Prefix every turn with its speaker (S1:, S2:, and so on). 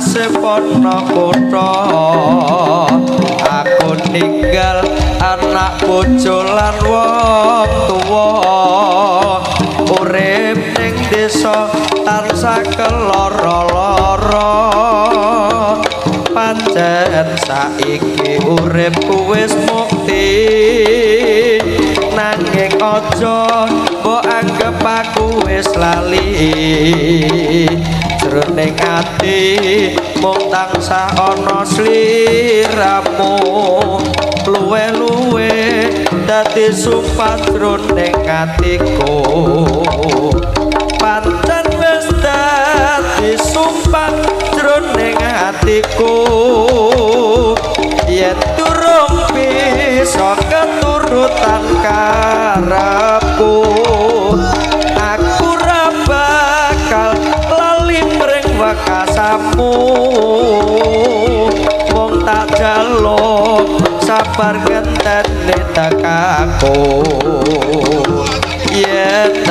S1: nasib ana kutha. Aku ninggal anak bojo lan wong tuwa, urip ning desa tansah keloro-loro. Pancen saiki uripku wis mukti, nanging aja mbok anggep aku wis lali. Jroning ati mung tansah ana sliramu, luwe-luwe dadi sumpah jroning atiku. Pancen wis dadi sumpah jroning atiku, yen durung bisa keturutan karepku, aku ra bakal lali mring wekasamu. Mung tak jaluk sabar ngenteni tekaku. Yen